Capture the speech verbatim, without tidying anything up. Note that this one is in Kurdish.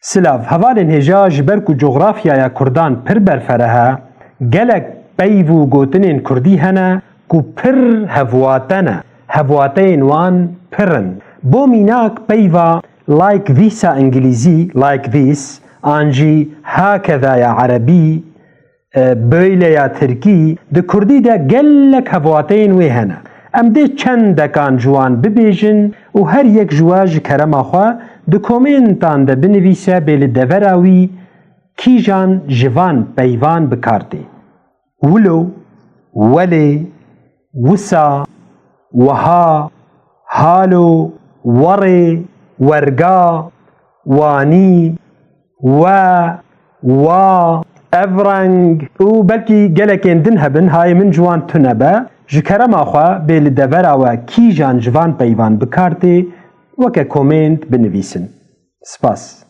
Silav, hevalên hêja, ji ber ku cografyaya kurdan pir berfereh e, gelek peyv û gotinên kurdî hene ku pir hevwate ne, hevwateyên wan pir in. Bo mînak, peyva like this a îngilîzî, like this, an jî hakeza ya erebî, e, böyle ya tirkî, di kurdî de gelek hevwateyên wê hene. Em dê çend dekan ji wan bibêjin û her yek ji we ji kerema xwe di komentan de binivîse bê li devera wî kîjan ji van peyvan bi kar tê. Wilo, welê, wisa, wiha, halo, werê, werga, wanî, we, wa, ev reng û belkî gelekên din hebin, hayê min ji wan tune be. Ji kerema xwe bê li devera we kîjan ji van peyvan bi kar tê, weke komênt binivîsin. Spas.